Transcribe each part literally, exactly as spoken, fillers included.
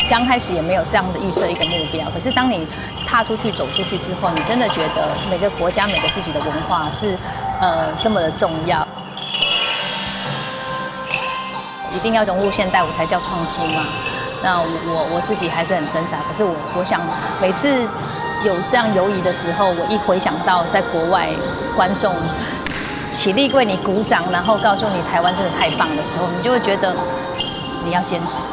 刚开始也没有这样的预设一个目标，可是当你踏出去、走出去之后，你真的觉得每个国家、每个自己的文化是，呃，这么的重要。一定要融入现代舞才叫创新嘛。那我我自己还是很挣扎，可是我我想每次有这样犹疑的时候，我一回想到在国外观众起立为你鼓掌，然后告诉你台湾真的太棒的时候，你就会觉得你要坚持。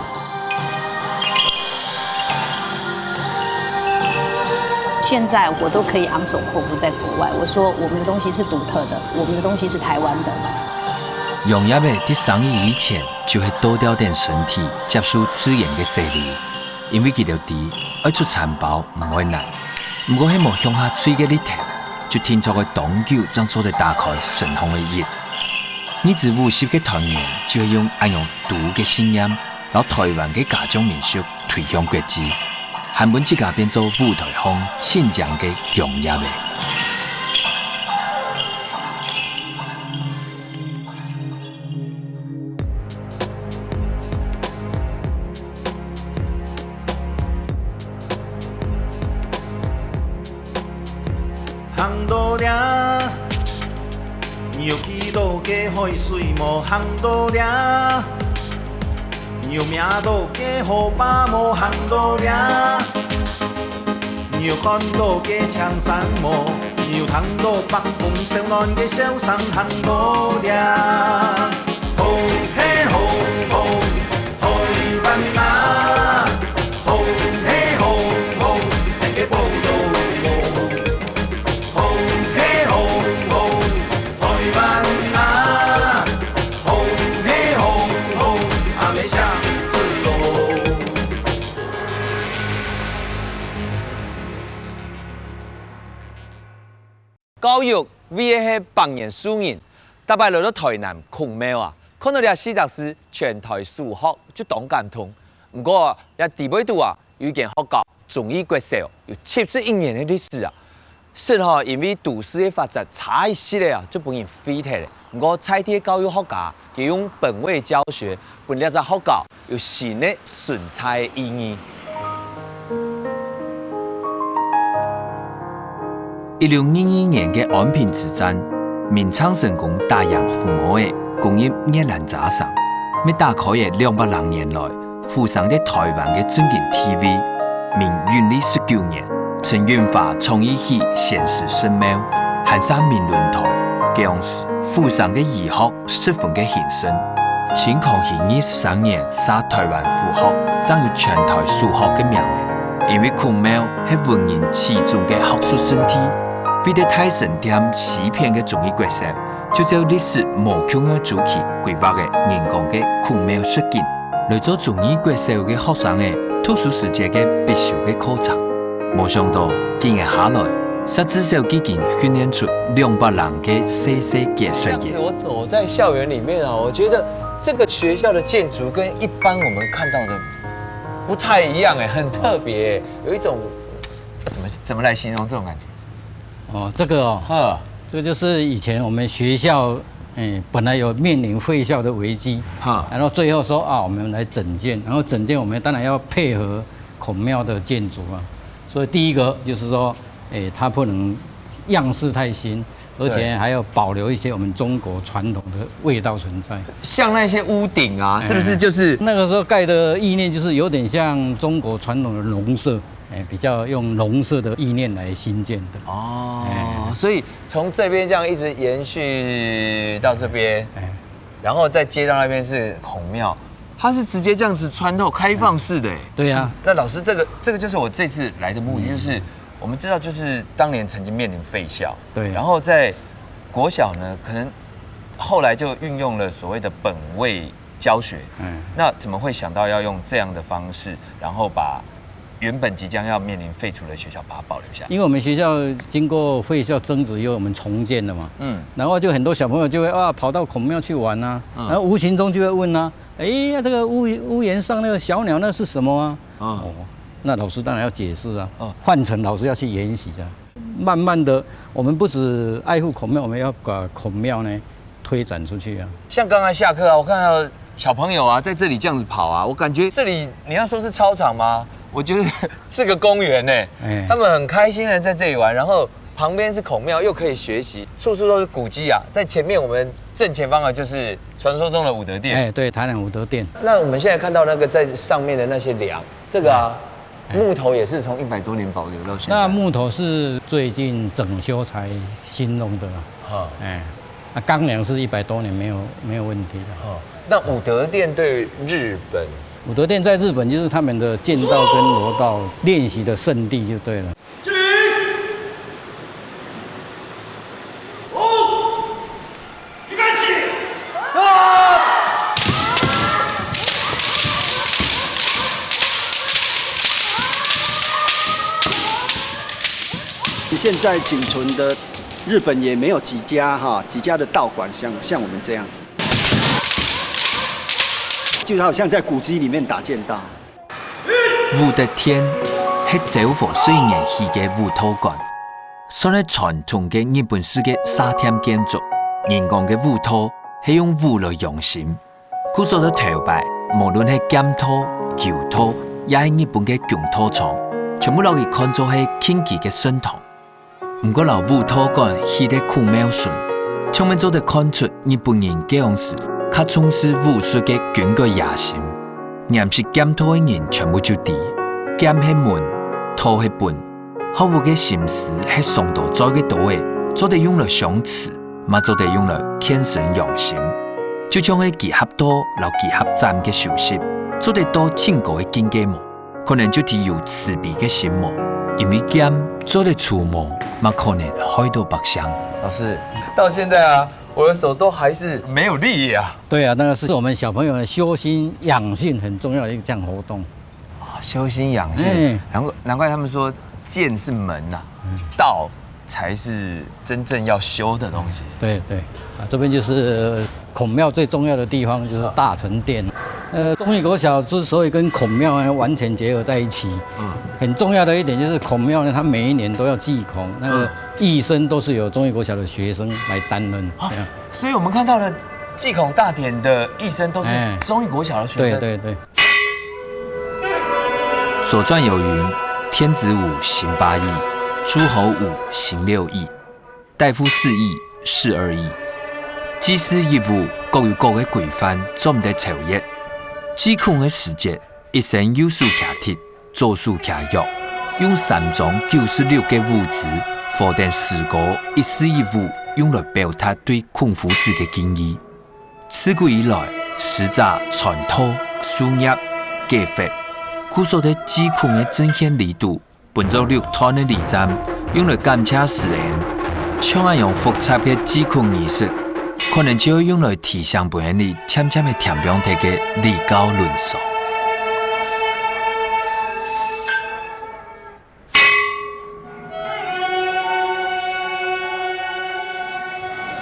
现在我都可以昂首阔步在国外，我说我们的东西是独特的，我们的东西是台湾的。杨业仔在生意以前就係倒吊等身體接受自然个洗禮，因為佢兜知愛出餐包毋會難，毋過係無向下墜个力頭，就定著愛當久正做得打開身項个翼。二十五歲个團員就係用恁樣獨个信念，摎台灣个家鄉民俗推向國際，還分自家變做舞台項盡靚个楊業仔。行到這，你有見到个海水無？行到這，你有摸到个河壩無？行到這，你有看到个青山無？你有聽到北風燒暖个笑聲？行到這，風嘿風風，台灣啊！ 教育為个係百年樹人，逐擺來到台南孔廟啊，看到這四隻字全台首學就當感動。毋過這底背肚啊，有一間學校，忠義國小，有七十一年个歷史啊。實吼，因為都市个發展差一息仔啊，就分人廢忒了。毋過在地个教育學家，佢用本位教學，分這隻學校 有新个存在个意義。一六二二年个安平之戰，明鄭成功打贏伏魔仔，攻入月蘭遮城，乜打開了兩百零年來府城在台灣个正經地位。明永曆十九年，陳永華創意戲先師聖廟，還設明倫堂，該央時府城个醫學 十分个興盛。清康熙二十三年設台灣府學，正有全台首學个名仔。因為孔廟係文人始終个學術聖地，為著大聲念詩篇个忠義國小，就照歷史無共樣个週期規劃了人工个孔廟術徑，來做忠義國小个學生仔讀書時節个必修个課程。無想到幾年下來，煞至少已經訓練出兩百零个細細解說員。我走在校園裡面啊，我覺得這個學校的建築跟一般我們看到的不太一樣哎，很特別，有一種怎麼怎麼來形容這種感覺？哦，這個哦，呵，這個就是以前我們學校，哎，本來有面臨廢校的危機，哈，然後最後說啊，我們來整建，然後整建我們當然要配合孔廟的建築啊，所以第一個就是說，哎，它不能樣式太新，而且還要保留一些我們中國傳統的味道存在。像那些屋頂啊，是不是就是那個時候蓋的意念就是有點像中國傳統的農舍，哎，比較用農舍的意念來興建的。哦哎，所以從這邊這樣一直延續到這邊，哎，然後再接到那邊是孔廟，它是直接這樣子穿透開放式的欸。對呀，那老師，這個這個就是我這次來的目的，就是我們知道，就是當年曾經面臨廢校，對然後在國小呢，可能後來就運用了所謂的本位教學，嗯，那怎麼會想到要用這樣的方式，然後把原本即將要面臨廢除的學校把它保留下來？因為我們學校經過廢校增值以後，我們重建了嘛，嗯，然後就很多小朋友就會啊跑到孔廟去玩啊，嗯然後無形中就會問啊，哎呀，這個屋屋簷上那個小鳥那是什麼啊？哦哦，那老師當然要解釋啊，哦換成老師要去研習啊。慢慢的，我們不只愛護孔廟，我們要把孔廟呢推展出去啊。像剛才下課啊，我看到小朋友啊，在这里这样子跑啊，我感觉这里你要说是操场吗？我觉得是个公园呢。哎他们很开心的在这里玩，然后旁边是孔庙，又可以学习，处处都是古迹啊。在前面我们正前方啊，就是传说中的武德殿。哎，对，台南武德殿。那我们现在看到那个在上面的那些梁，这个啊，哎木头也是从一百多年保留到现在。那木头是最近整修才新弄的啦。哈哎，那钢梁是一百多年没有没有问题的。哦，那武德殿对日本武德殿在日本就是他们的剑道跟柔道练习的圣地就对了。现在仅存的日本也没有几家哈，几家的道馆像像我们这样子。就好像在古迹里面打剑道。武德殿係昭和十一年起个武道館，算係傳統个日本式个射箭建築。人講个武道係用武來養心，故所在頭擺，無論係劍道、柔道，也係日本个弓道場，全部摎佢看做係競技个聖堂。 毋過摎武道館起在孔廟脣，正會做得看出日本人該央時較重視武術个軍國野心。念識劍道个人全部就知，劍係門，道係本。學武个心思係上到嘴个刀仔，做得用來相持，嘛做得用來健身養心。就像係結合刀摎結合斬个手勢，做得到盡高个境界無？ 可能就係有慈悲个心無，因為劍做得除魔，嘛可能害到百姓。老师，到现在啊，我的手都还是没有力啊。对啊，那个是我们小朋友的修心养性很重要的一个这样活动。修心养性，嗯难怪难怪他们说剑是门呐、道才是真正要修的东西。对对啊，这边就是孔庙最重要的地方，就是大成殿。呃，忠义国小之所以跟孔庙呢完全结合在一起，嗯，很重要的一点就是孔庙呢，它每一年都要祭孔，那个嗯义生都是由忠义国小的学生来担任，这样。所以我们看到的祭孔大典的义生都是哎忠义国小的学生。对对对。 左传有云：天子五行八义，诸侯五行六义，大夫四义，士二义。祭祀一武各有各个规范，做毋得超越。祭孔个時節，一生右手擎鐵，左手擎藥，用三張九十六个武字，和等詩歌一字一武，用來表達對孔夫子个敬意。 自古以來，使者傳道、授業、解惑，故所在祭孔个正獻禮肚，分做六段个禮讚，用來感謝師恩。像恁樣複雜个祭孔儀式，可能就愛用來提醒分𠊎俚漸漸仔恬放忒个禮教倫常。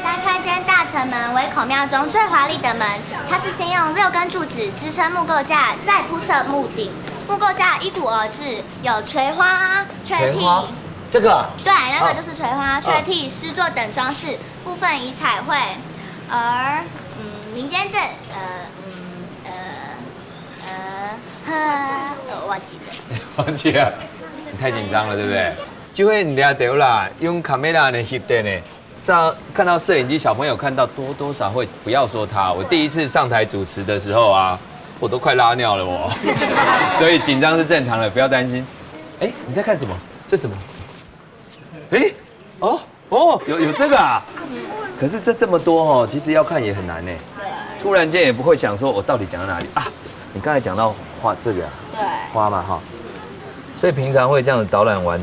三开间大城门为孔庙中最华丽的门，它是先用六根柱子支撑木构架，再铺设木顶。木构架依古而置，有垂花、垂替，垂花，这个啊，对，那个就是垂花、垂替、诗作等装饰，部分以彩绘，而嗯，民间这呃嗯呃呃，呃，我忘记了。忘记了，你太紧张了，对不对？就会你俩丢啦，用 camera 呢翕的呢。这样看到摄影机，小朋友看到多多少会不要说他。我第一次上台主持的时候啊，我都快拉尿了我，所以紧张是正常的，不要担心。哎，你在看什么？这什么？哎，哦哦，有有这个啊？可是这这么多哦，其实要看也很难呢。突然间也不会想说我到底讲到哪里啊？你刚才讲到花这个啊，对，花嘛哈，所以平常会这样子导览完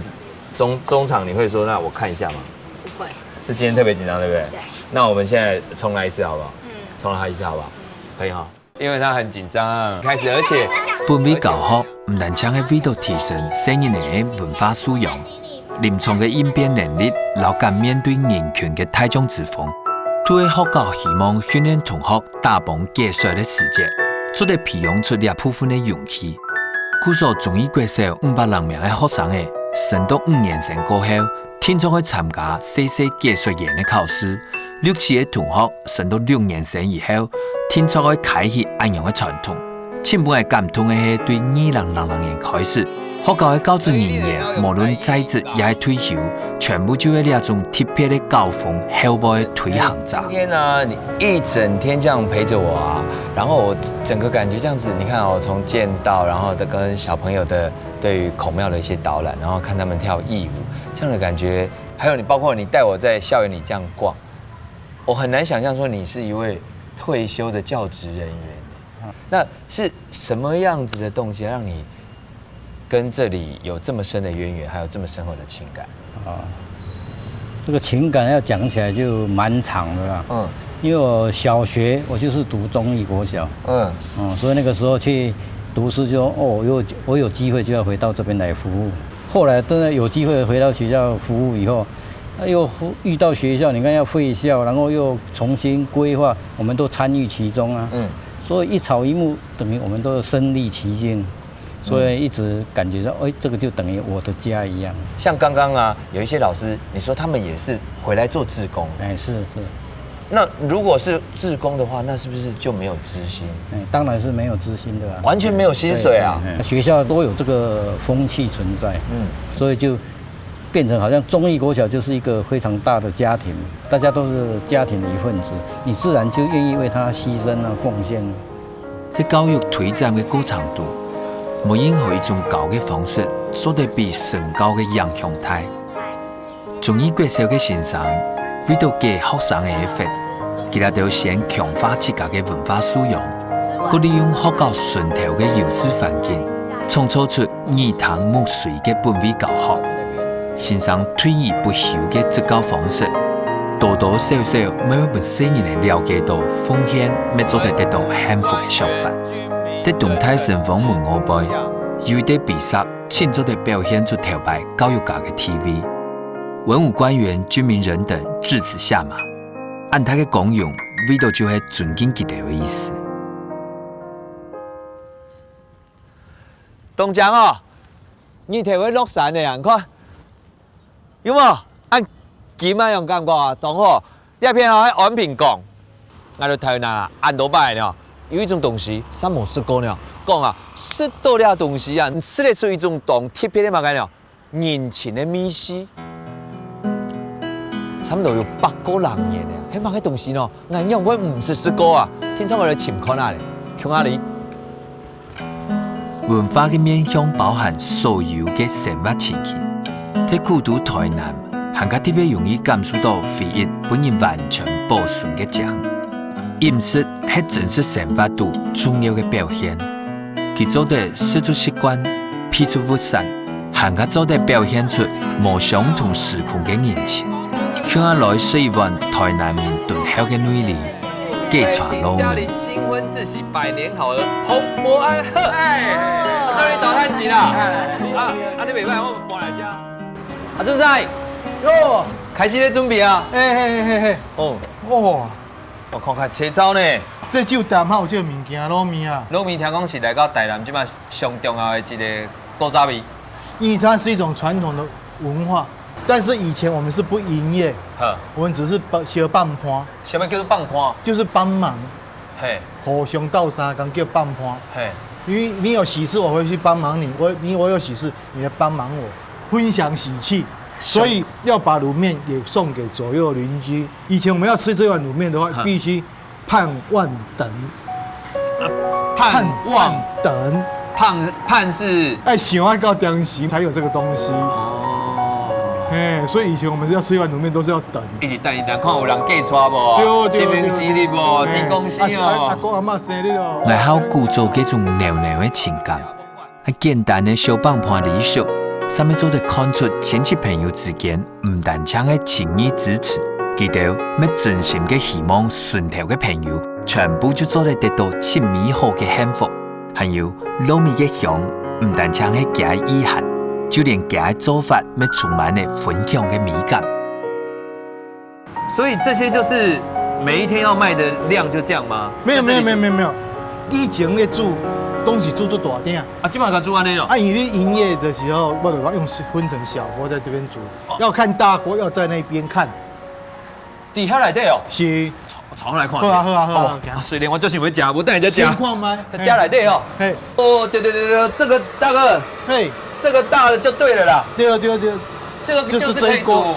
中中场，你会说那我看一下吗？不会。是今天特别紧张，对不对？对。那我们现在重来一次好不好？嗯，重来一次好不好？可以哈，因为他很紧张，开始，而且本位教学毋單淨係為著提升細人仔个文化素養，臨場个應變能力，摎敢面對人群个大眾之風，都係學校希望訓練同學打幫解說个時節，做得培養出這部分个勇氣。故所忠義國小五百零名个學生仔，升到五年生過後，定著愛參加細細解說員个考試，六七个同學升到六年生以後，定著愛開起恁樣个傳統。盡分𠊎感動个係對二零零零年開始，學校个教職人員，無論在職也係退休，全部就係這種特別个校風後背个推行者。今天呢，你一整天這樣陪著我啊，然後我整個感覺這樣子，你看哦，從劍道，然後再跟小朋友的對於孔廟的一些導覽，然後看他們跳義舞，這樣的感覺，還有你，包括你帶我在校園裡這樣逛，我很難想像說你是一位退休的教職人員。那是什麼樣子的動機讓你跟這裡有這麼深的淵源，還有這麼深厚的情感？啊，這個情感要講起來就蠻長的啦。嗯。因為我小學我就是讀忠義國小，嗯。嗯，所以那個時候去讀書就，哦，我有，我有機會就要回到這邊來服務。後來真的有機會回到學校服務以後，那又遇到學校，你看要廢校，然後又重新規劃，我們都參與其中啊。嗯。所以一草一木，等於我們都身歷其境，所以一直感覺到，哎，這個就等於我的家一樣。像剛剛啊，有一些老師，你說他們也是回來做志工的。哎，是，是。那如果是志工的話，那是不是就沒有支薪？哎，當然是沒有支薪的啊。完全沒有薪水啊？對，對，對。學校都有這個風氣存在，嗯。所以就變成好像忠義國小就是一個非常大的家庭，大家都是家庭的一份子，你自然就願意為他犧牲啊，奉獻。在教育推展个過程中，無任何一種教个方式做得比身教个影響大。忠義國小个先生為著解學生个一份，佢兜先強化自家个文化素養，過利用學校脣頭个優勢環境，創造出耳聽目髓个本位教學。先生退而不休个執教方式，多多少少乜會分細人仔了解到奉獻乜做得得到幸福个想法。在東大城隍門外背，有一垤比賽，盡做得表現出頭擺教育家个地位。文武官員、軍民人等至此下馬，恁大个光榮，為著就係尊敬佢兜个意思。東江哦，日頭會落山了，你看，有無？恁金恁樣感覺啊，當好。這片哦，係安平港。𠊎在台南啊，恁多擺呢，有一種東西，煞無食過呢。講啊，食到這東西啊，食得出一種當特別个麼个呢？ 人情个味緒。差毋多有百過零年了，係麼个東西呢？𠊎仰會毋識食過啊？定著愛來尋看啊咧，去哪裡？文化个面向包含所有个生活情境，在古都台南，還較特別容易感受到回憶分人完全保存个靚。飲食係真實生活肚重要个表現。 佢做得食出習慣，鼻出物產，還較做得表現出無相同時空个人情。共下來食一碗台南人敦厚个內裡，雞叉滷麵。嘉玲新婚，致喜百年好合，紅伯安賀。哎，終於大趁錢啦！啊，啊，你袂歹，我搬來遮。阿俊仔，喲，開始咧準備啊？嘿嘿嘿嘿嘿，哦，哦， 我看較齊灶呢。這酒店還有這个物件，滷麵啊。滷麵聽講是來到台南這馬上重要的一个古早味。因為它是一種傳統的文化，但是以前我們是不營業，好，我們只是幫，相幫伴，什麼叫做幫伴？就是幫忙，嘿，互相鬥相共叫幫伴。嘿，因為你有喜事，我會去幫忙你；我，你，我有喜事，你來幫忙我，分享喜氣。所以要把滷麵也送給左右鄰居。 以前我們要吃這碗滷麵的話，哈，必須盼萬等。盼萬等。盼，盼是？哎，想要到點心才有這個東西。哦。嘿，所以以前我們要吃一碗滷麵都是要等。一直等，一直等，看有人嫁娶無？對，對，新婚生日無？對。天公生日哦。啊，阿公阿嬤生日哦。𠊎好古早這種濃濃个情感。 恁簡單个小幫伴禮俗，煞乜做得看出親戚朋友之間毋單淨係情義支持，佢兜乜真心个希望脣頭个朋友全部就做得得到盡美好个幸福。還有滷麵个香，毋單淨係厥个意涵，就連厥个做法乜充滿了分享个美感。 所以這些就是每一天要賣的量就這樣嗎？沒有，沒有，沒有，沒有，沒有。以前咧煮，東西煮做大鼎啊。啊，這馬才煮恁樣哦。啊，因為營業的時候，我就要用分成小鍋在這邊煮，哦，要看大鍋，要在那邊看。底下来的哦。是。尝来看。好啊，好啊，好啊。好，水莲，我就是会加，我等一下加。先看麦。加来的哦。嘿。哦，对对对对，这个大哥，嘿，这个大的就对了啦。对啊，对啊，对啊。这个就是这一锅。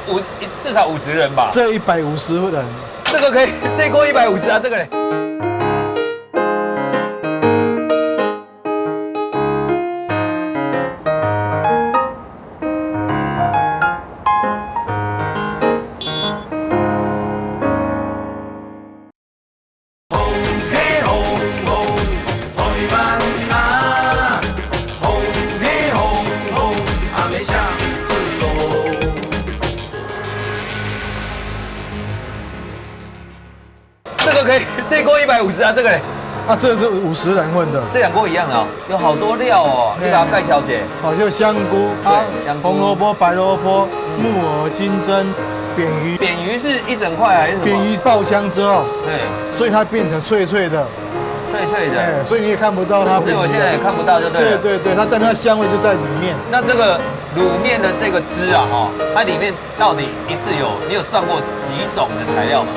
五，至少五十人吧。这一百五十人。这个可以，这一锅一百五十啊，这个嘞。这个可以，这锅一百五十啊，这个嘞。啊，这是五十人份的。这两锅一样的哦，有好多料哦，你把它盖小姐。哦，就香菇啊，对，香菇。红萝卜、白萝卜、木耳、金针、扁鱼。扁鱼是一整块还是什么？扁鱼爆香之后，对，所以它变成脆脆的，脆脆的。哎，所以你也看不到它扁鱼的。对，我现在也看不到，就对了。对对对，它但它香味就在里面。那这个卤面的这个汁啊，哈，它里面到底一次有，你有算过几种的材料吗？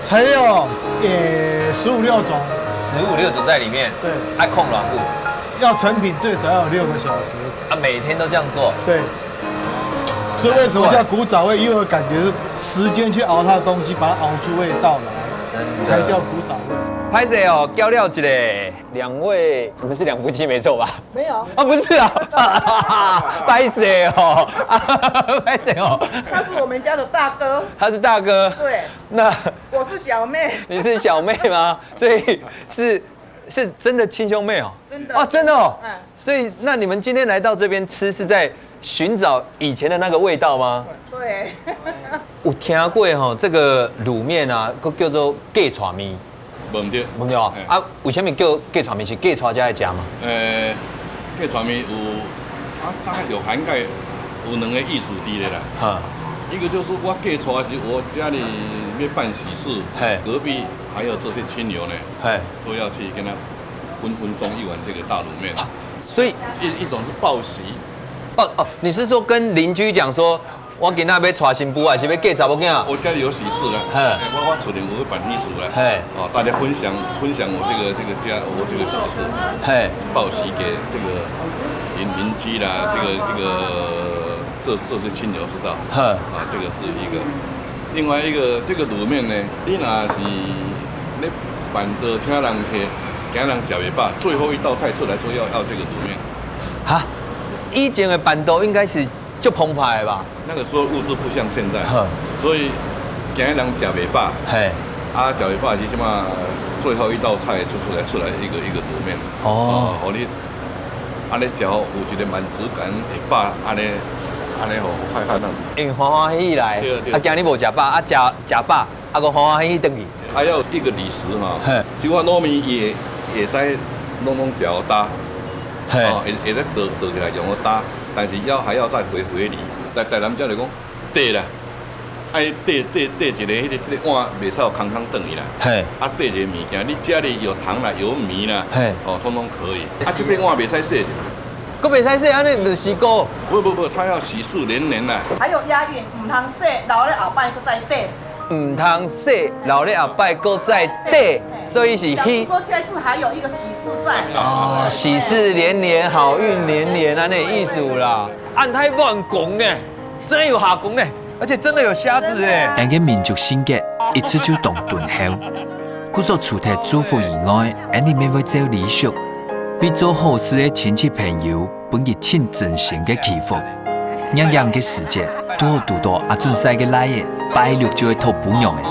材料也十五六种。十五六种在里面。对。啊，控软度。要成品最少要有六个小时。啊，每天都这样做。对。所以为什么叫古早味？因为我感觉是时间去熬它的东西，把它熬出味道来，真的。才叫古早味。拍谁哦，交料之嘞。两位，你们是两夫妻没错吧？没有。啊，不是啊，拍谁哦，啊，拍谁哦。他是我们家的大哥。他是大哥。对。那我是小妹。你是小妹吗？所以是是真的亲兄妹哦。真的。哦，真的哦。嗯。所以那你们今天来到这边吃，是在寻找以前的那个味道吗？对。有听过吼，这个卤面啊，叫做隔牉面。 无毋对。无毋对哦。嘿。啊，为什么叫隔牉面？是隔牉才会食嘛？呃，隔牉面有，啊，大概有涵盖有两个意思在咧啦。哈。一个就是我隔牉是我家里要办喜事，嘿。隔壁还有这些亲友呢，嘿。都要去跟他分分送一碗这个大卤面。所以一一种是报喜。哦哦，你是说跟邻居讲说， 我今仔要娶新妇，还是要嫁查某囝？我家里有喜事了，嘿。哎，我我厝里有办喜事了，嘿。哦，大家分享分享我这个这个家我这个喜事，嘿。报喜给这个邻邻居啦，这个这个这这些亲友知道，嘿。啊，这个是一个。另外一个这个卤面呢，你若是咧办桌请人客，今仔人食袂饱，最后一道菜出来说要要这个卤面。哈，以前的办桌应该是 就澎湃吧。那个时候物资不像现在，哼。所以今仔人食袂饱，嘿。啊，食袂饱是即码最后一道菜就出来出来一个一个卤面，哦。哦，予你安尼食有一个满足感，会饱安尼安尼吼，快快乐。因为欢欢喜喜来，对啊对啊。啊，今日无食饱，啊食食饱，啊，个欢欢喜喜转去。还要一个礼食哈，嘿。就讲糯米也也使弄弄脚搭，嘿。哦，也也在得得起来用个搭。 但是要还要再回回礼。在在咱遮就讲，短啦，爱短短短一个，迄个迄个碗袂使有空空等伊啦。嘿。啊，短一个物件，你家里有糖啦，有米啦，嘿。哦，通通可以。啊，这边碗袂使洗。个袂使洗，安尼毋是死过？不不不，他要喜事连连啦。还有押韵，毋通洗，留咧后摆再短。 毋通洗，留咧后摆过再短，所以是假如说下一次还有一个喜事在。哦，喜事连连，好运连连，安尼意思啦。安太慢讲呢，真的有下讲呢，而且真的有虾子哎。𫣆个民族性格，一直就當敦厚。故所除忒祝福以外，𫣆俚乜會照禮俗，為做好事个親戚朋友 分佢盡真心个祈福。熱炎个時節，拄好堵到阿俊婿个倈仔拜六就會討餔娘仔。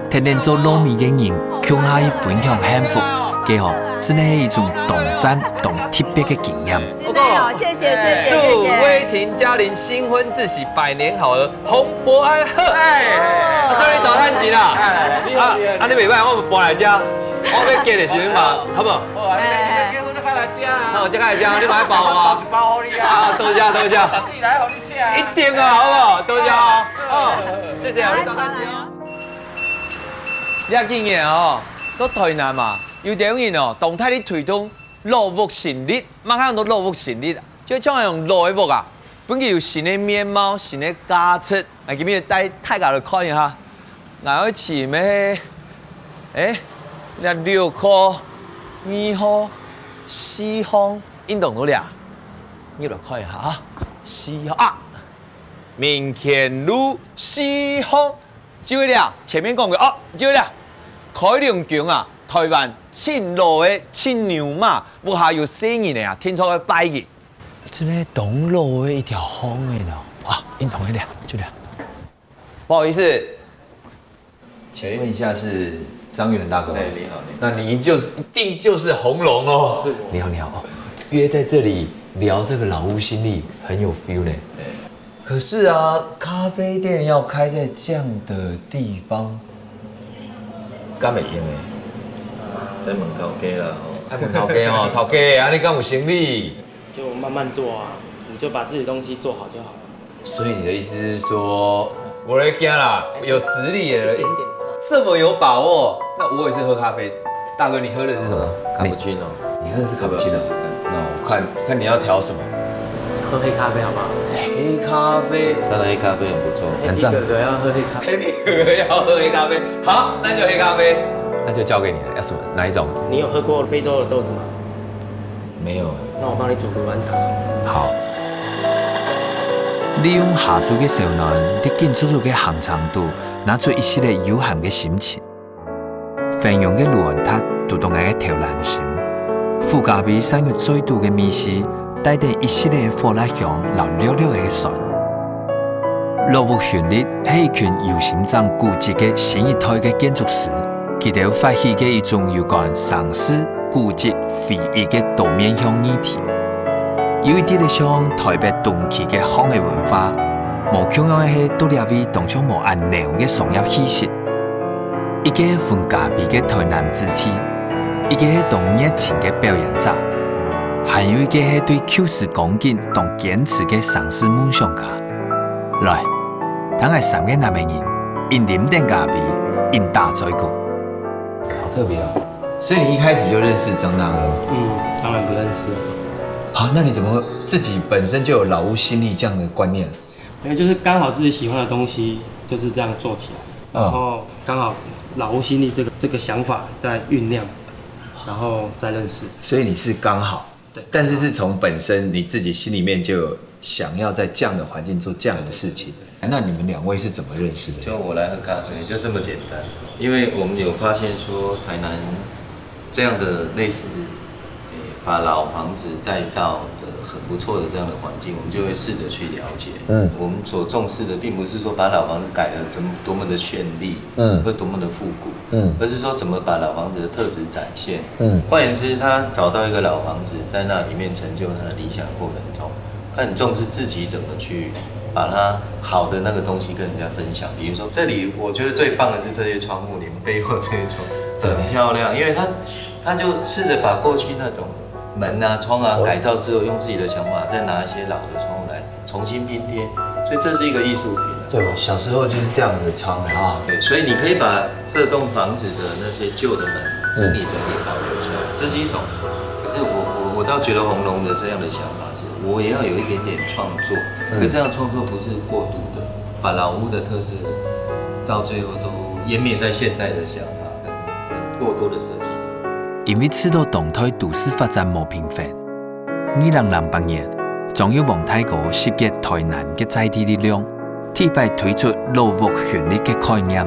天天做糯米个人，共下去分享幸福，該吼，真係一種當讚、當特別个經驗。真的哦，謝謝謝謝謝謝。祝威霆嘉玲新婚之喜百年好合， 紅博安好。哎，啊，祝你大趁錢啦！哎，你好，啊，你好。啊，你袂歹，我搬來遮，我欲結的時陣嘛，好不好？好啊，你欲結婚就開來食啊。好，就開來食，你買包啊。包一包予你啊。啊，多謝，多謝。絕對來予你食啊。一定啊，好不好？多謝哦。哦，謝謝，你大趁錢哦。這幾年哦，到台南嘛，有兜人哦，動態咧推動老屋新力，麼个安到老屋新力啊？就像用老个屋啊，分佢有新个面貌、新个價值。 來，今日帶大家來看一下， 𠊎愛尋个，欸，這六號、二號、四號，應當到了。你來看一下啊，四號啊，民權路四號，就係了，前面講个哦，就係了。開隆宮啊，台灣盡老个盡牛馬，屋下有細人个啊，定著愛拜佢。真个當老个一條巷仔呢，啊，應當个了，就了。 不好意思，請問一下是張元大哥吗？哎，你好，你好。那你就是，一定就是洪龍哦。是我。你好，你好。哦，约在这里聊这个老屋心理，很有 feel 呢。对。可是啊，咖啡店要开在这样的地方，敢会用得？再问头家啦，吼。爱问头家哦，头家，啊，你敢有生理？就慢慢做啊，你就把自己的东西做好就好了。 所以你的意思是说，我来讲啦，有实力的人，一点点。这么有把握，那我也是喝咖啡。大哥，你喝的是什么？卡布奇诺。你喝的是卡布奇诺。要不要试试看？那我看看你要调什么。喝黑咖啡好不好？黑咖啡。当然黑咖啡很不错。很赞。Happy哥哥要喝黑咖啡。Happy哥哥要喝黑咖啡。好，那就黑咖啡。那就交给你了，要什么？哪一种？你有喝过非洲的豆子吗？没有欸。那我帮你煮个碗汤。好。利用下晝个小暖，在緊促促个行程肚，拿出一息个悠闲个心情。 汾陽个盧安達堵到𠊎个頭闌心，苦咖啡散入嘴肚个味緒，帶等一息仔火辣香摎略略个酸。老屋巡禮係一群有心整古蹟个新一代个建築師，佢兜發起个一種有關城市、古蹟、回憶个多面向議題。有一息仔像台北東區个巷仔文化，無共樣个係在這位當像無恁鬧个商業氣息。 一個係咖啡个台南子弟，一個係當熱情个表演者，還有一個係對舊時光景當堅持个城市夢想家。來，聽𠊎三個男仔人，一人啉等咖啡，一人打嘴鼓。好特別哦！所以你一開始就認識張大哥嗎？嗯，當然不認識啊。啊，那你怎麼會自己本身就有老屋心理這樣的觀念？ 因為就是剛好自己喜歡的東西就是這樣做起來，嗯然後剛好老屋心理這個這個想法在醞釀，然後再認識。所以你是剛好，對但是是從本身你自己心裡面就有想要在這樣的環境做這樣的事情。那你們兩位是怎麼認識的？就我來喝咖啡，就這麼簡單。因為我們有發現說，台南這樣的類似，誒，把老房子再造的很不錯的這樣的環境，我們就會試著去了解。嗯我們所重視的，並不是說把老房子改得怎麼多麼的絢麗，嗯或多麼的復古，嗯而是說怎麼把老房子的特質展現。嗯換言之，他找到一個老房子，在那裡面成就他的理想過程中，他很重視自己怎麼去把他好的那個東西跟人家分享。比如說，這裡我覺得最棒的是這些窗戶，你們背後這些窗，很漂亮，因為他他就試著把過去那種門啊、窗啊改造之後，用自己的想法再拿一些老的窗戶來重新拼貼，所以這是一個藝術品啊。對，我小時候就是這樣的窗啊。對，所以你可以把這棟房子的那些舊的門整理整理保留下來，這是一種。可是我我我倒覺得洪龍的這樣的想法是，我也要有一點點創作，可這樣創作不是過度的，把老屋的特色到最後都湮滅在現代的想法跟跟過多的設計。因為試著當代都市發展無平衡，二零零八年，張玉王大哥集結台南个在地力量，第一擺推出老屋巡禮个概念，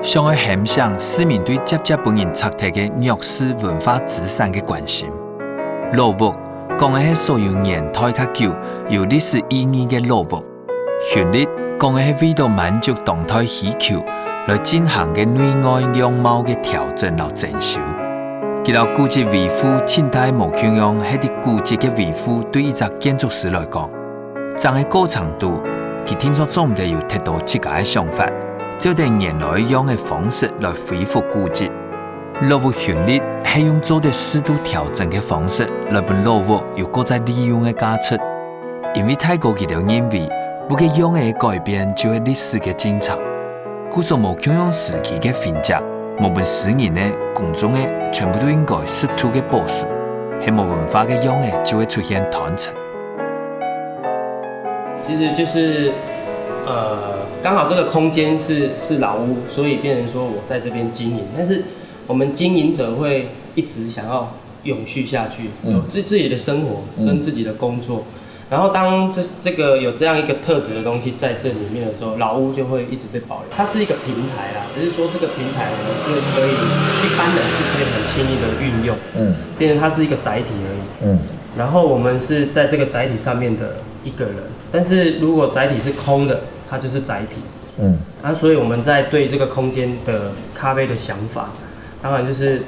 想愛喊醒市民對漸漸分人拆忒个弱勢文化資產个關心。老屋講个係所有年代較久、有歷史意義个老屋。巡禮講个係為著滿足當代需求來進行个內外樣貌个調整摎整修。佢摎古蹟維護盡大無共樣，係在古蹟个維護對一隻建築師來講，整个過程肚，佢定著總毋得有忒多自家个想法，照等原來个樣个方式來恢復古蹟。老屋巡禮係用做得適度調整个方式來分老屋有過再利用个價值。 因為大哥佢兜認為，屋个樣仔改變就係歷史个進程，故所無共樣時期个痕跡，無分私人个、公眾个，全部都應該適度个保存，係無文化个樣仔就會出現斷層。其實就是呃，刚好这个空间是是老屋，所以变成说我在这边经营，但是我们经营者会一直想要永续下去，嗯，有自自己的生活跟自己的工作。然后当这这个有这样一个特质的东西在这里面的时候，老屋就会一直被保留。它是一个平台啦，只是说这个平台我们是可以一般人是可以很轻易的运用，嗯，变成它是一个载体而已。嗯，然后我们是在这个载体上面的一个人，但是如果载体是空的，它就是载体。嗯，啊，所以我们在对这个空间的咖啡的想法，当然就是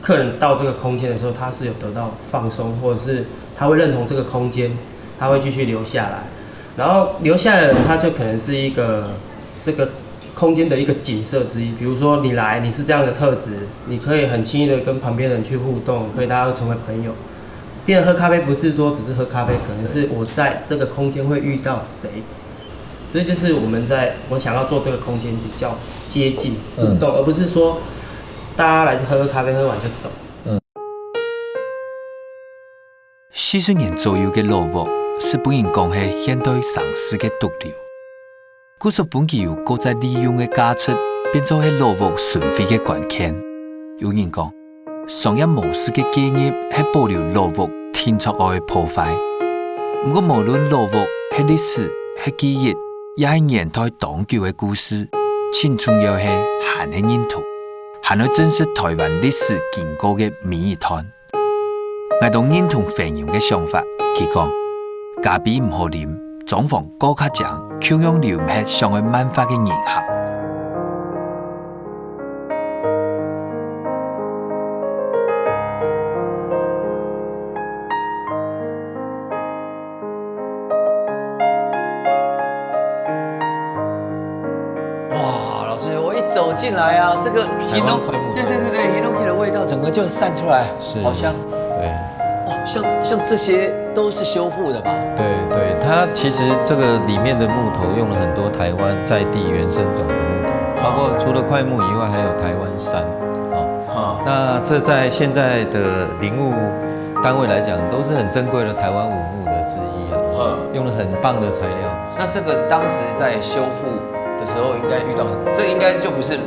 客人到这个空间的时候，他是有得到放松，或者是他会认同这个空间，他会继续留下来。然后留下来的人，他就可能是一个这个空间的一个景色之一。比如说你来，你是这样的特质，你可以很轻易的跟旁边人去互动，可以大家都成为朋友。变成喝咖啡不是说只是喝咖啡，可能是我在这个空间会遇到谁，所以就是我们在我想要做这个空间比较接近互动，而不是说大家来喝咖啡喝完就走。四十年左右个老屋，係分人讲係现代城市个毒瘤。故所分佢有过再利用个价值，变做係老屋存废个关键。有人讲，商业模式个介入係保留老屋定着个破坏。毋过无论老屋係历史、係记忆，也系年代当久个故事，最重要个还系认同，还爱珍惜台湾历史经过个每一段。 𠊎當認同肥牛个想法，佢講：咖啡毋好啉，裝潢過較靚，共樣留毋核想愛慢活个人客。哇，老师，我一走进来啊，这个 Hinoki，对对对对，Hinoki 的味道整个就散出来，是，好香。对，哇，像像这些都是修复的吧？对对，它其实这个里面的木头用了很多台湾在地原生种的木头，包括除了快木以外，还有台湾杉。哦，那这在现在的林务单位来讲，都是很珍贵的台湾五木的之一啊。嗯，用了很棒的材料。那这个当时在修复的时候，应该遇到很，这应该就不是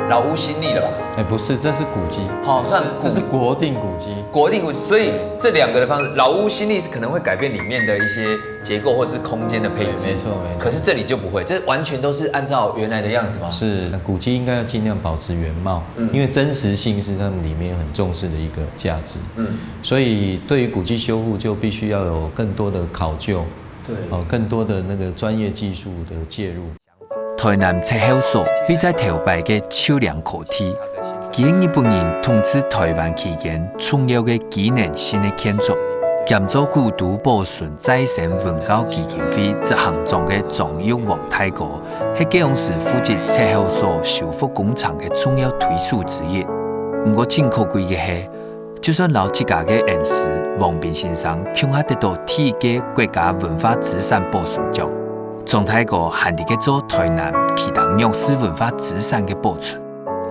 老屋新力了吧？哎，不是，这是古迹。好，算这是国定古迹。国定古迹，所以这两个的方式，老屋新力是可能会改变里面的一些结构或是空间的配置。没错没错。可是这里就不会，这完全都是按照原来的样子吗？是，古迹应该要尽量保持原貌，嗯，因为真实性是他们里面很重视的一个价值。嗯，所以对于古迹修复，就必须要有更多的考究。 对，哦，更多的那个专业技术的介入。台南赤口所位在頭擺个樹林高地，佢係日本人統治台灣期間重要个機能性个建築，兼做古都保存再生文教基金會執行長个張玉旺大哥，係該央時負責赤口所修復工程个重要推手之一。毋過真可貴个係， 就算摎自家个恩師王斌先生共下得到第一屆國家文化資產保存獎，張大哥還在該做台南其他弱勢文化資產个保存。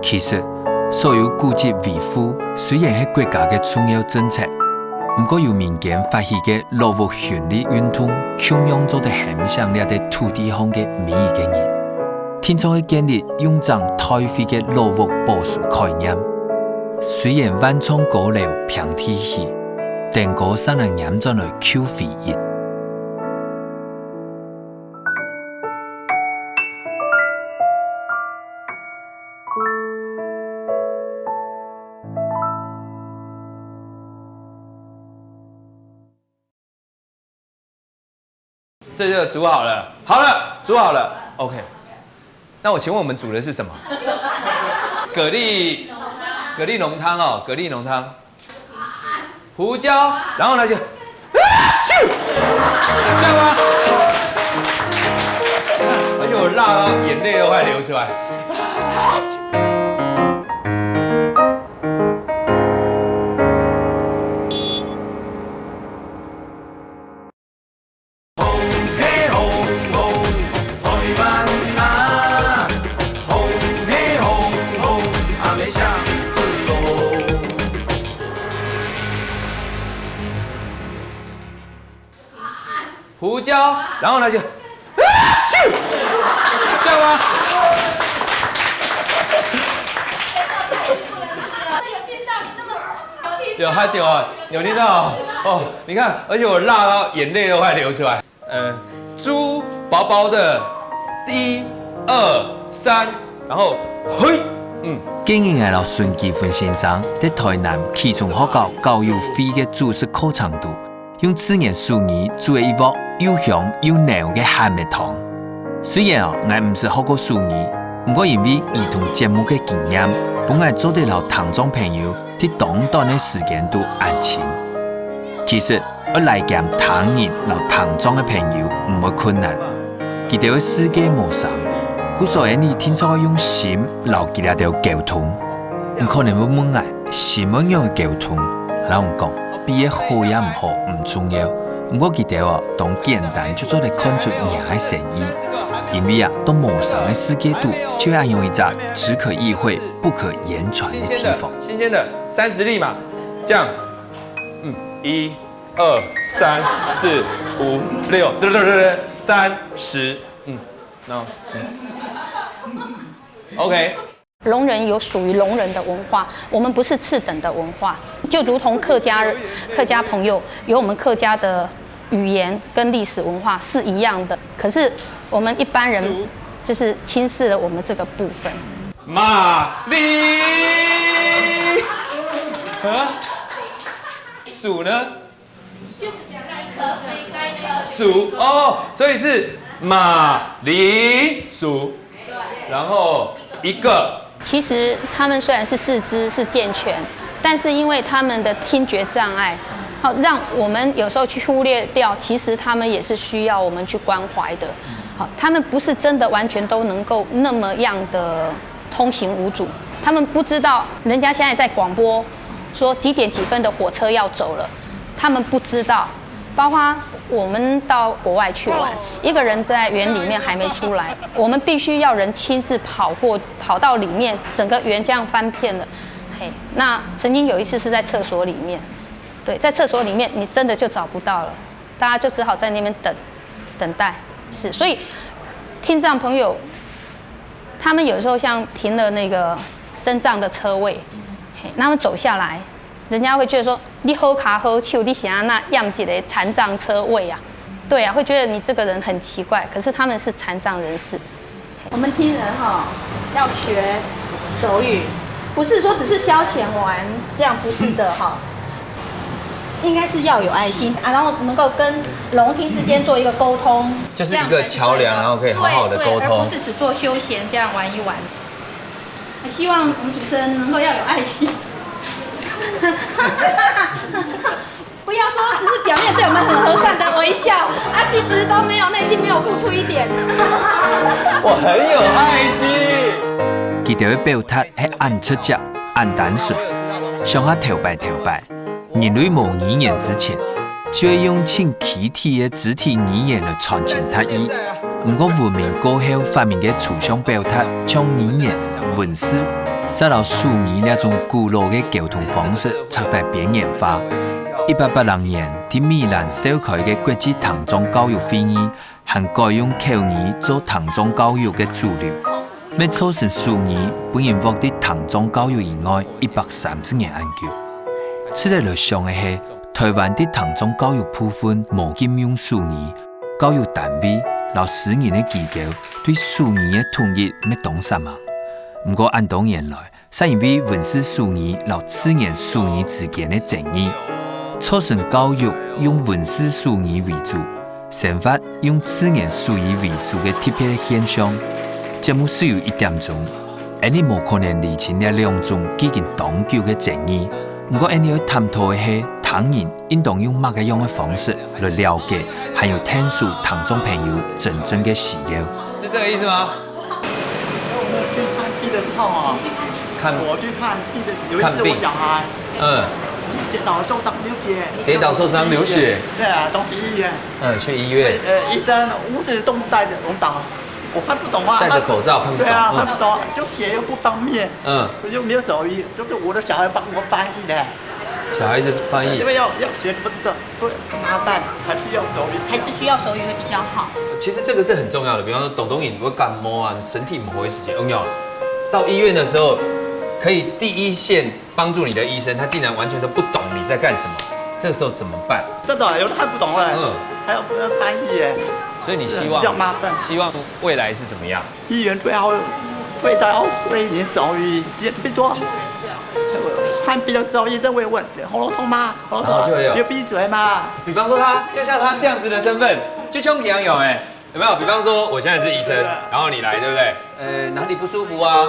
其實，所有古蹟維護雖然係國家个重要政策，毋過由民間發起个老屋巡禮運動，共樣做得喊醒這塊土地項个每一個人。 定著係建立用整代會个老屋保存概念。雖然萬丈高樓平地起，登高煞能拈轉來舊回憶。 这就煮好了。好了，煮好了。OK。那我请问我们煮的是什么？蛤蜊，蛤蜊浓汤哦，蛤蜊浓汤。胡椒，然后呢就，啊，咻，这样吗？而且我辣到眼泪都快流出来。 胡椒，然后呢就，啊，咻，有哈啾哦，有听到哦？哦，你看，而且我辣到眼泪都快流出来。呃，珠薄薄的，一、二、三，然后嘿，嗯。今日𠊎摎孫基芬先生在台南啟聰學校教育會个主食課程肚，用自然手藝煮了一鑊又香又濃个鹹个湯。雖然哦，𠊎毋識學過手藝，毋過因為兒童節目个經驗，分𠊎做得摎聽眾朋友在當短个時間肚恁親。其實， 愛來兼聽人摎聽障个朋友毋會困難。佢兜个世界無聲，故所𠊎俚定著愛用心摎佢兜溝通。你可能會問𠊎，心愛仰般溝通？𠊎摎你講，比个好也毋好毋重要，毋過佢兜哦，當簡單就做得看出若个心意。因為啊，當無聲个世界肚，就恁樣一隻只可意會不可言傳个地方。新鮮的，三十粒嘛，這樣，嗯，一、 二、三、四、五、六，对对对对，三十，嗯，然后，嗯，OK。聋人有属于聋人的文化，我们不是次等的文化，就如同客家人、客家朋友有我们客家的语言跟历史文化是一样的，可是我们一般人就是轻视了我们这个部分。马力，啊，鼠呢？ 鼠哦，所以是马铃薯，然后一个。其实他们虽然是四肢是健全，但是因为他们的听觉障碍，好，让我们有时候去忽略掉，其实他们也是需要我们去关怀的。好，他们不是真的完全都能够那么样的通行无阻，他们不知道人家现在在广播说几点几分的火车要走了，他们不知道。包括我们到国外去玩，一个人在园里面还没出来，我们必须要人亲自跑过，跑到里面，整个园这样翻遍了。嘿，那曾经有一次是在厕所里面，对，在厕所里面你真的就找不到了，大家就只好在那边等，等待。是，所以听障朋友，他们有时候像停了那个身障的车位，嘿，那么走下来，人家会觉得说，你好卡好手，你想要那样子的残障车位啊？对啊，会觉得你这个人很奇怪。可是他们是残障人士。我们听人哈，要学手语，不是说只是消遣玩，这样不是的哈。应该是要有爱心啊，然后能够跟聋听之间做一个沟通，就是一个桥梁，这样才是对的。然后可以好好地沟通。对，对，而不是只做休闲这样玩一玩。希望我们主持人能够要有爱心。不要说只是表面对我们很和善的微笑，啊，其实都没有，内心没有付出一点。我很有爱心。佢兜个表達係恁直接、恁單純，想下頭擺頭擺，人類無語言之前，就會用盡具體个肢體語言來傳情達意。毋過文明過後發明个抽象表達，像語言、文字，煞摎手語這種古老个溝通方式拆到邊緣化。一八八零年， 在米蘭召開个國際聽障教育會議，還改用口語做聽障教育个主流，乜造成手語分人劃在聽障教育以外一百三十年恁久。值得來想个係，台灣在聽障教育部分無禁用手語，教育單位摎私人个機構對手語个統一乜當煞猛。毋過恁多年來， 煞因為文字手語摎自然手語之間个爭議，造成教育用文字手語為主，生活用自然手語為主个特別个現象。節目只有一點鐘，𠊎俚無可能釐清這兩種既經當久个爭議。毋過𠊎俚愛探討个係，聽人應當用麼个樣个方式來了解，還有𢯭手聽障朋友真正个需要。是這個意思嗎？我去看病的時候啊，看我去看病的，有一次我小孩，看病。嗯。跌倒受伤流血。跌倒受伤流血。对啊，送去医院。嗯，去医院。呃，医生，我这动带着，我打，我看不懂啊。戴着口罩看不懂。对啊，嗯。看不懂，就写又不方便。嗯。我就没有找医，就是我的小孩帮我翻译的。小孩子翻译，这边要要钱不知道，不麻烦，还是要手语。还是需要手语会比较好。其实这个是很重要的，比方说，懂懂你会感冒啊，你身体不好的时间，有没有？到医院的时候，可以第一线帮助你的医生，他竟然完全都不懂你在干什么，这时候怎么办？真的有看不懂哎，嗯，还要翻译哎，所以你希望，比较麻烦。希望未来是怎么样？医院最好会在会你早一点，别多，看病的早一点，会问喉咙痛吗？喉咙痛吗？然后就有，有鼻水吗？比方说他，就像他这样子的身份，就像平常有哎，有没有？比方说我现在是医生，然后你来，对不对？呃，哪里不舒服啊？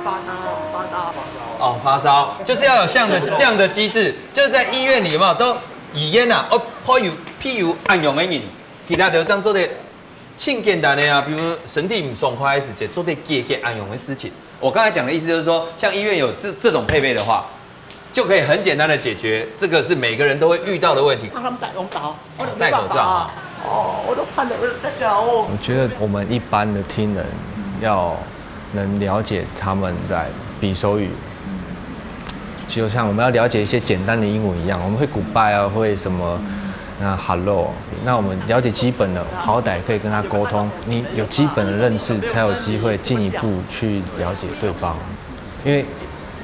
发烧，发烧，发烧。哦，发烧就是要有这样的这样的机制，就是在医院里有没有都语言啊，哦，譬如譬如恁样的人，其他就这样做的，挺简单的啊，比如身体不爽快的时节，做得解决恁样的事情。我刚才讲的意思就是说，像医院有这这种配备的话，就可以很简单的解决，这个是每个人都会遇到的问题。啊，他们戴口罩，我都没办法啊。戴口罩。哦，我都看得，我都在讲哦。我觉得我们一般的听人要能了解他们在比手语，就像我们要了解一些简单的英文一样，我们会 goodbye 啊，会什么那 hello，那我们了解基本的，好歹可以跟他沟通。你有基本的认识，才有机会进一步去了解对方。因为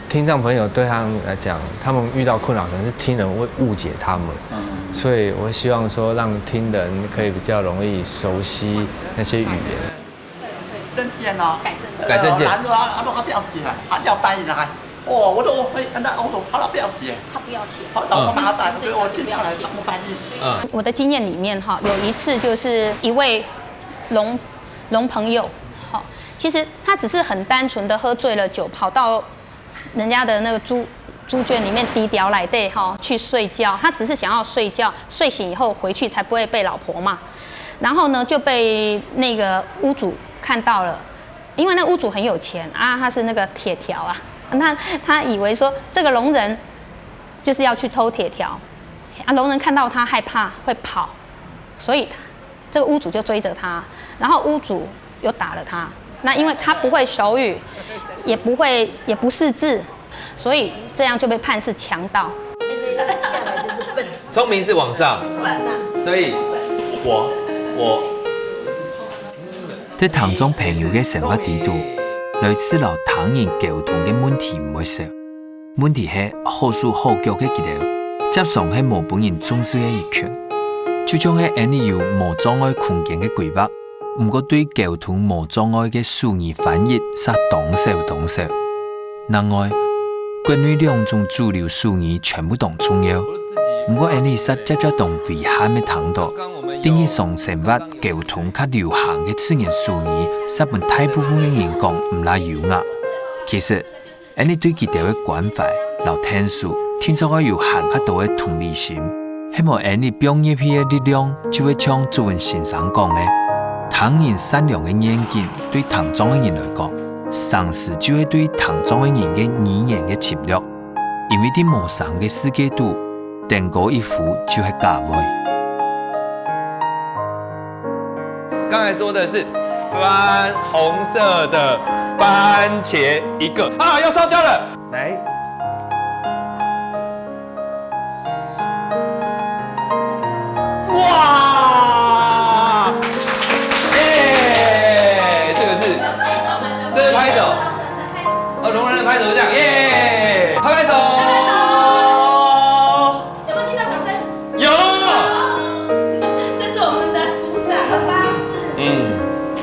听障朋友对他们来讲，他们遇到困扰可能是听人会误解他们，所以我希望说让听人可以比较容易熟悉那些语言。证件哦，改证件。呃，难得啊，啊，都不要紧啊，啊，叫翻译来。哦，我都会，那我都怕他不要紧。他不要写。好，找我麻烦，所以我尽量来帮我翻译。嗯。我的经验里面哈，有一次就是一位聋聋朋友，哈，其实他只是很单纯的喝醉了酒，跑到人家的那个猪猪圈里面低调来对哈去睡觉，他只是想要睡觉，睡醒以后回去才不会被老婆骂。然后呢，就被那个屋主看到了，因为那屋主很有钱啊，他是那个铁条啊，那他以为说这个聋人就是要去偷铁条，啊，聋人看到他害怕会跑，所以他这个屋主就追着他，然后屋主又打了他。那因为他不会手语，也不会也不识字，所以这样就被判是强盗。下来就是笨。聪明是往上，往上。所以我我在听障朋友个生活底肚，類似摎他人溝通个问题毋會少。問題係好手好腳个佢兜，輒常係無分人重視个一群。就像係𠊎俚有無障礙空間个規劃，毋過對溝通無障礙个手語翻譯煞當少當少。另外，國內兩種主流手語全部當重要，毋過𠊎俚煞輒輒當遺憾个聽著，在日常生活溝通較流行个自然手語，煞分大部分个人講毋罅優雅。其實， 𠊎俚對佢兜个關懷摎𢯭手，定著愛有還較多个同理心，係無𠊎俚放入去个力量就會像作文先生講个，聽人善良个願景對聽障个人來講，聲詩就係對聽障个人个語言个侵略。因為在無聲个世界肚， 登高一呼就係加倍。剛才說的是番紅色的番茄一個啊，要燒焦了，來，哇，耶，這個是，這是拍手，哦，聾人的拍手是這樣，耶，拍拍手。 有沒有聽到掌聲？有。這是我們的鼓掌的方式。嗯。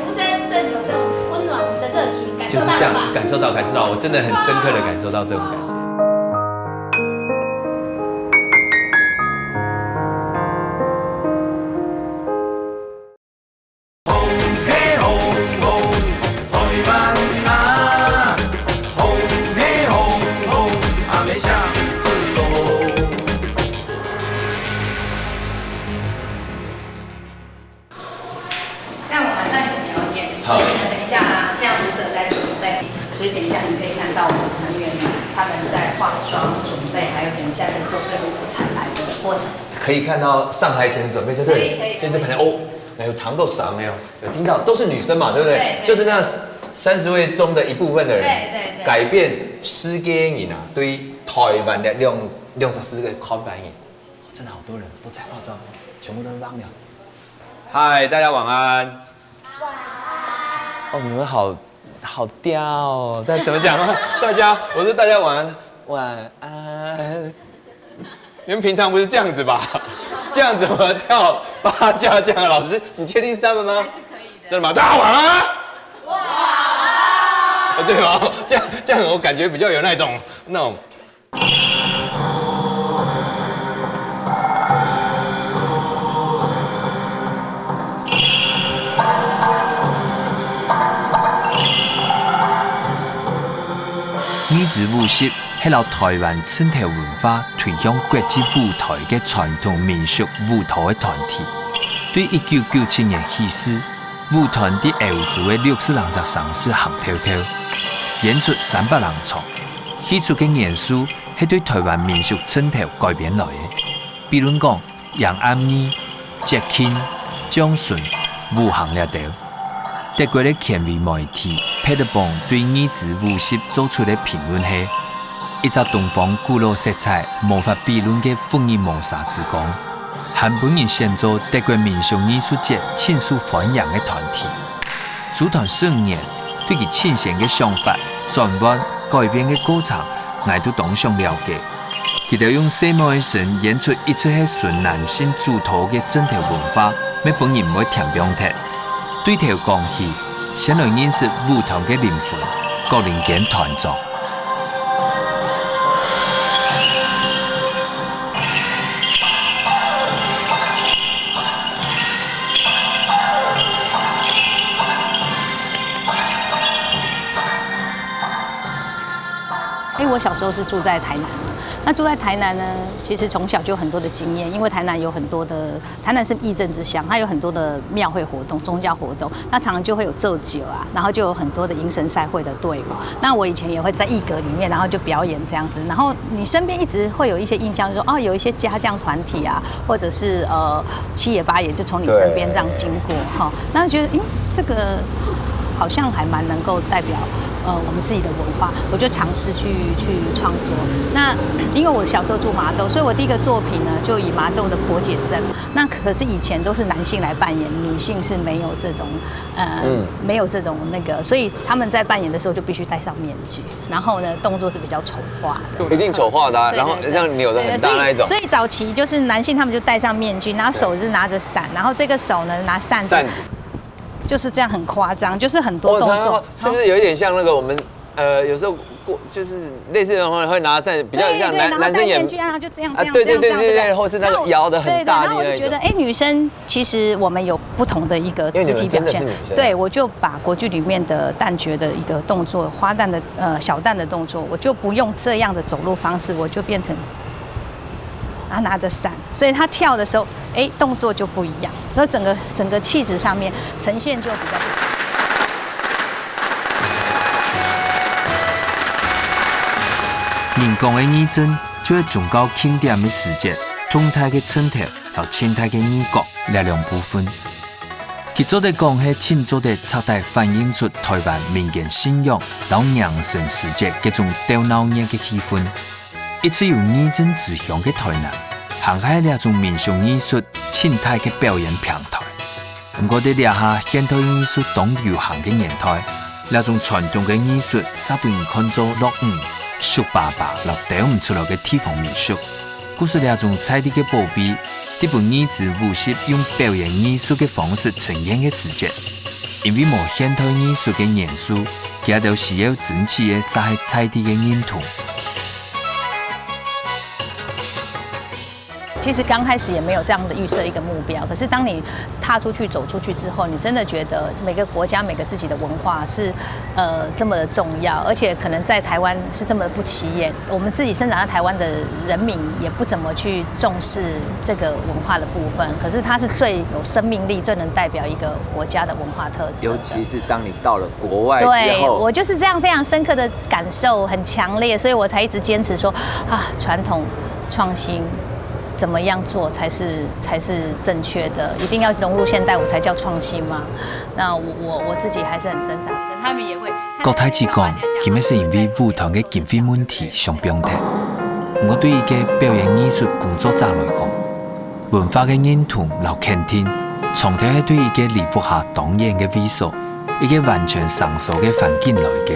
吳先生有這種溫暖的熱情，感受到了吧？就是這樣，感受到，感受到，我真的很深刻的感受到這種感覺。像我們上一個表演，好。所以呢，等一下啊，現在舞者在準備，所以等一下你可以看到我們團員他們在化妝、準備，還有等一下在做最後一個彩排的過程。可以看到上台前的準備，就對了。可以，可以，這支排練，可以。哦，那有聽到聲沒有？有聽到，都是女生嘛，對不對？對，對。就是那三十位中的一部分的人，对对对，改变世界人啊，对台湾的两两只世界看法的人，真的好多人都在化妆，全部都忘了。嗨，大家晚安。晚安。哦，你们好好嗲哦，但怎么讲啊？大家，我说大家晚安，晚安。你们平常不是这样子吧？这样怎么跳八家将啊？老师，你确定是他们吗？还是可以的。真的吗？大家晚安。啊，对吗？这样这样我感觉比较有那种那种。二支舞集係摎台灣陣頭文化推向國際舞台个傳統民俗舞蹈个團體。對一九九七年起始，舞團在歐洲个六十零隻城市行透透，演出三百零場。戲曲个元素係對台灣民俗陣頭改編來个，比論講， 迎暗暝、節慶、降神、五行這兜。德國个權威媒體Paderborn對二支舞集做出个評論係：一隻東方古老色彩無法比論个福爾摩沙之光，還分人選做德國民俗藝術節盡受歡迎个團體。組團十五年，對佢盡先个想法、轉彎、改變个過程，𠊎都當想了解。 佢兜用細妹个身演出一直係純男性主導个陣頭文化，乜分人毋會恬放忒。對頭講起，先來認識舞團个靈魂，葛林堅團長。 因为我小时候是住在台南嘛，那住在台南呢，其实从小就有很多的经验，因为台南有很多的，台南是义政之乡，它有很多的庙会活动、宗教活动，那常常就会有奏酒啊，然后就有很多的迎神赛会的队伍。那我以前也会在艺阁里面，然后就表演这样子。然后你身边一直会有一些印象，说哦，有一些家将团体啊，或者是呃七爷八爷就从你身边这样经过哈，那觉得嗯这个好像还蛮能够代表呃我们自己的文化，我就尝试去去创作。那因为我小时候住麻豆，所以我第一个作品呢就以麻豆的婆姐镇。那可是以前都是男性来扮演，女性是没有这种呃、没有这种那个，所以他们在扮演的时候就必须戴上面具，然后呢动作是比较丑化的，一定丑化的啊，对然后对对这样扭得很大那一种对所以所以早期就是男性他们就戴上面具，然后手是拿着伞，然后这个手呢拿扇子，扇子。就是这样很夸张，就是很多我动作常常，是不是有一点像那个我们呃有时候过就是类似的话会拿扇，比较像对对，男然后男生演戴面具，然后就这样这样啊对对对这样这样，对对，或是那个然后摇得很大力那一种对对，然后我就觉得，。哎，女生其实我们有不同的一个肢体表现因为你们真的是女，生对我就把国剧里面的旦角的一个动作，花旦的呃小旦的动作，我就不用这样的走路方式，我就变成啊拿着伞，所以他跳的时候，哎，动作就不一样，所以整个整个气质上面呈现就比较不一样。人講个義陣就係宗教慶典个時節，動態个陣頭摎靜態个義角這兩部分。佢做得講係盡做得徹底反映出台灣民間信仰摎迎神時節該種鬥鬧熱个氣氛。一直有義陣之鄉个台南，行開這種民俗藝術靜態个表演平台。 毋過在這下現代藝術當流行个年代，這種傳統个藝術煞分人看做落伍、俗巴巴摎兜毋出來个地方民俗。故所這種在地个寶貝，在分義陣舞集用表演藝術个方式呈現个時節，因為無現代藝術个元素，佢兜需要爭取个煞係在地个認同。 其实刚开始也没有这样的预设一个目标，可是当你踏出去、走出去之后，你真的觉得每个国家、每个自己的文化是，呃，这么的重要，而且可能在台湾是这么的不起眼。我们自己生长在台湾的人民也不怎么去重视这个文化的部分，可是它是最有生命力、最能代表一个国家的文化特色的。尤其是当你到了国外之对，后，我就是这样非常深刻的感受，很强烈，所以我才一直坚持说啊，传统创新怎么样做才是才是正确的？一定要融入现代舞才叫创新吗？那我我我自己还是很挣扎。他们也会。郭太子講，今日係因為舞團个經費問題想放忒，毋過對一個表演藝術工作者來講，文化个認同摎肯定，常常係對一個離屋下當遠个位所，一個完全生疏个環境來个。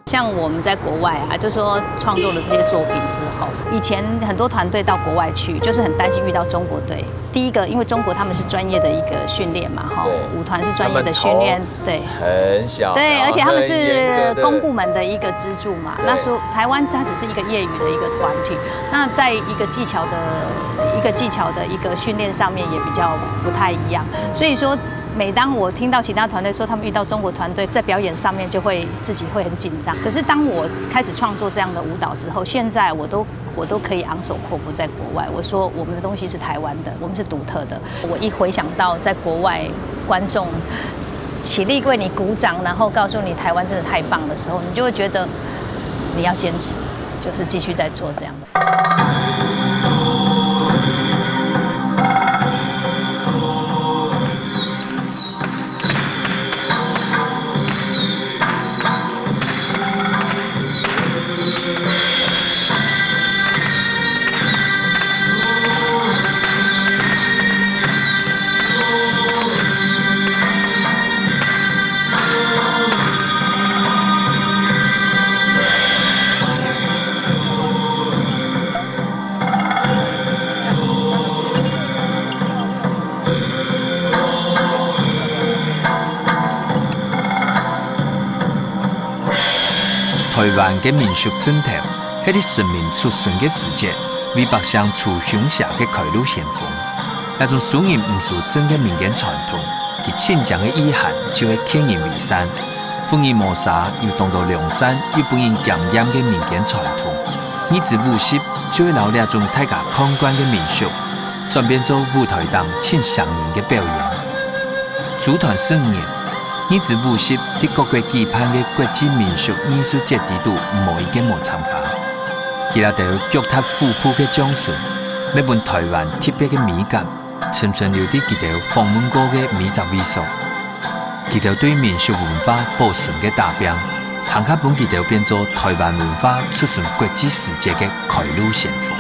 像我们在国外啊，就说创作了这些作品之后，以前很多团队到国外去，就是很担心遇到中国队。第一个，因为中国他们是专业的一个训练嘛，哈，对，舞团是专业的训练，对。很小，对，然后而且他们很严格的是公部门的一个资助嘛，对那说台湾它只是一个业余的一个团体，那在一个技巧的一个技巧的一个训练上面也比较不太一样，所以说。每当我听到其他团队说他们遇到中国团队在表演上面，就会自己会很紧张。可是当我开始创作这样的舞蹈之后，现在我都我都可以昂首阔步在国外。我说我们的东西是台湾的，我们是独特的。我一回想到在国外观众起立为你鼓掌，然后告诉你台湾真的太棒的时候，你就会觉得你要坚持，就是继续在做这样的。 台灣个民俗陣頭，係在神明出巡个時節，為百姓除凶邪个開路先鋒。這種收人毋收陣个民間傳統，佢真正个意涵就係勸人為善，福爾摩沙又當到良善又分人敬仰个民間傳統。二子舞集就係摎這種大家看慣个民俗，轉變做舞台頂盡唌人个表演。組團十五年，二子舞集在各國舉辦个國際民俗藝術節裡肚無一個無參加。佢兜腳踏虎步个將士，乜分台灣特別个美感，深深留在佢兜訪問過个每隻位所。佢兜對民俗文化保存个打拚，還較分佢兜變做台灣文化出巡國際世界个開路先鋒。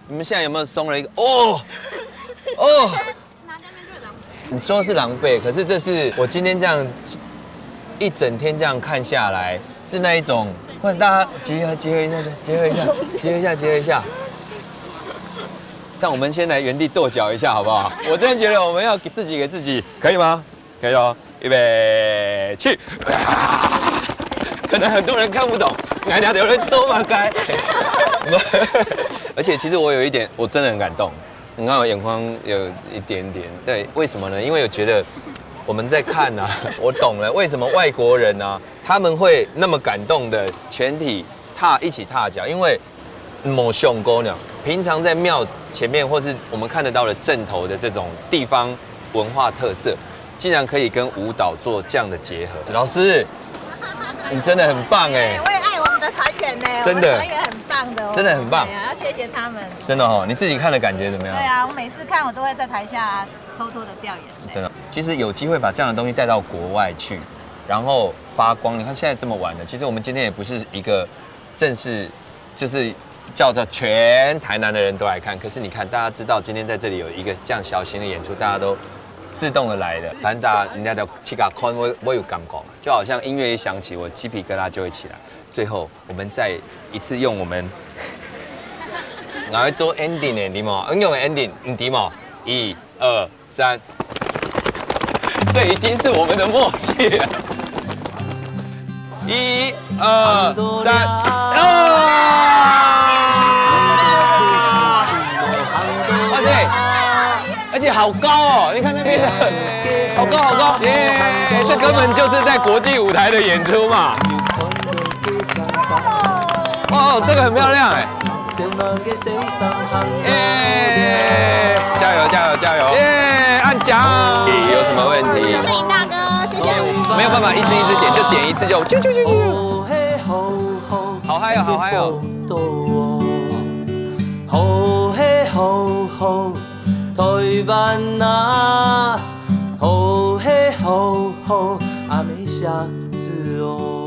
你们现在有没有松了一个？哦，哦，你说是狼狈，可是这是我今天这样一整天这样看下来，是那一种，不然大家集合集合一下，集合一下，集合一下，集合一下。但我们先来原地跺脚一下，好不好？我真的觉得我们要给自己给自己，可以吗？可以哦，预备起！可能很多人看不懂，哪里有人走马开？而且其实我有一点，我真的很感动。你看我眼眶有一点点，对，为什么呢？因为我觉得我们在看啊，我懂了，为什么外国人啊，他们会那么感动的全体踏一起踏脚，因为没想过呢，平常在庙前面或是我们看得到的镇头的这种地方文化特色，竟然可以跟舞蹈做这样的结合。老师，你真的很棒哎，我也爱我们的团员呢，真的我们团员很棒的哦，真的很棒对啊，要谢谢他们。真的哦，你自己看的感觉怎么样？对啊，我每次看我都会在台下偷偷的调研。真的，其实有机会把这样的东西带到国外去，然后发光。你看现在这么晚了，其实我们今天也不是一个正式，就是叫做全台南的人都来看。可是你看，大家知道今天在这里有一个这样小型的演出，大家都自动的来了。反正大家人家都去看，我我有感觉，就好像音乐一响起，我鸡皮疙瘩就会起来。最后，我们再一次用我们，拿来做 ending 的，你们用 ending，你知吗？一二三，这已经是我们的默契了。一二三，啊！哇塞！而且好高哦！你看那边的，好高好高，耶！这根本就是在国际舞台的演出嘛。哦，这个很漂亮哎。耶！加油，加油，加油！耶！按奖。有什么问题？摄影大哥，谢谢。没有办法一支一支点，就点一次就，啾啾啾啾。好嗨哦，好嗨哦！好嘿吼吼，台湾啊，好嘿吼吼，阿美小子哦。